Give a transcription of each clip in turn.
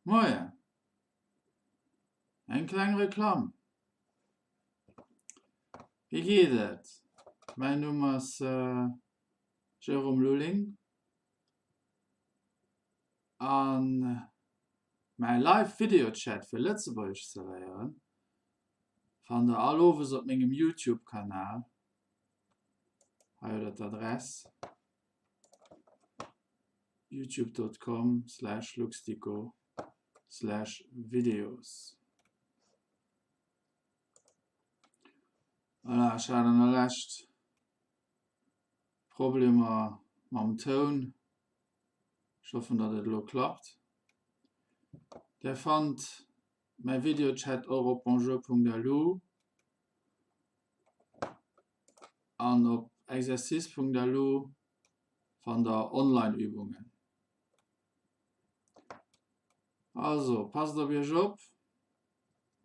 Moien. Eng kleng Reklamm. Wéi geet et? Mäin Numm ass Jérôme Lulling an mäi Live Video Chat fir Lëtzebuergesch ze léieren fannt der all Owes op mengem Youtube Kanal. Hei hutt der d'Adress. youtube.com slash luxdico slash videos. Voilà, ech hat an der Lescht Problemer mam Toun. Ech hoffen, datt et elo klappt. Där fannt mäi Videochat och op bonjour.lu an op exercice.lu fannt der Online-Übungen. Also, passt op iech op,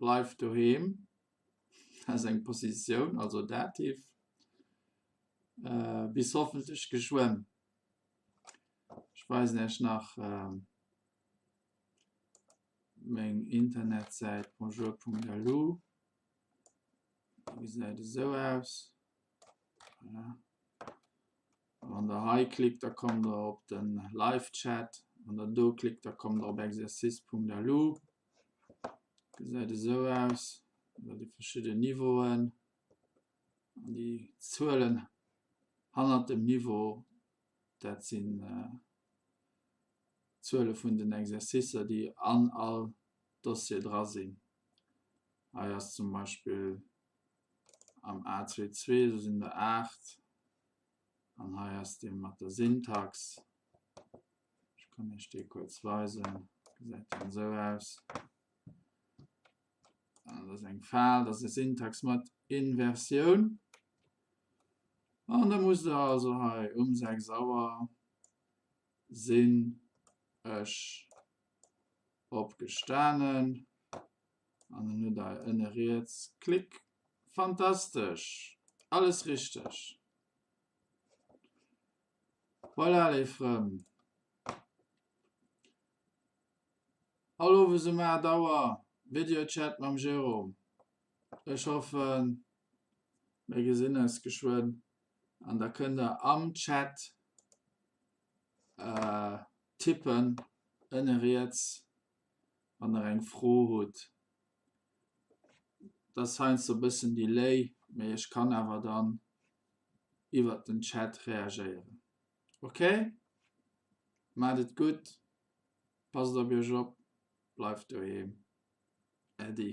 bleift doheem, dat ass eng Positioun, also Dativ, bis hoffentlech geschwënn. Ech weisen iech nach meng Internetsäit bonjour.lu. Déi gesäit esou aus. Voilà. Wann der hei klickt, da kommt der op den Live-Chat. Wann der do klickt, da kommt der op exercice.lu. Gesäit esou aus. Da déi verschidden Niveauen an déi Zuelen hannert dem Niveau, dat sinn d'Zuele vun den Exercicer, déi an all Dossier dra sinn. Hei ass zum Beispill am A22, do sinn der 8. An hei ass dee mat der Syntax. Ech kann Iech dee kuerz weisen. Gesäit dann esou aus. An dat ass eng Fal, dat ass e Syntax mat Inversioun. An da musst Der also hei um 6 Auer sinn ech opgestanen. An dann hutt Der ënne riets Klick. Fantastesch! Alles richteg! Voilà, léif Frënn. All Owes um 8 Auer Videochat mam Jérôme. Ech hoffen, mir gesinn eis geschwënn an da kënnt der am Chat tippen ënne riets, wann der eng Fro hutt. Et ass heiansdo e bëssen Delay, mee ech kann awer dann iwwert den Chat reagéieren. Ok? Maacht et gutt, passt op iech op, bleift doheem. Äddi.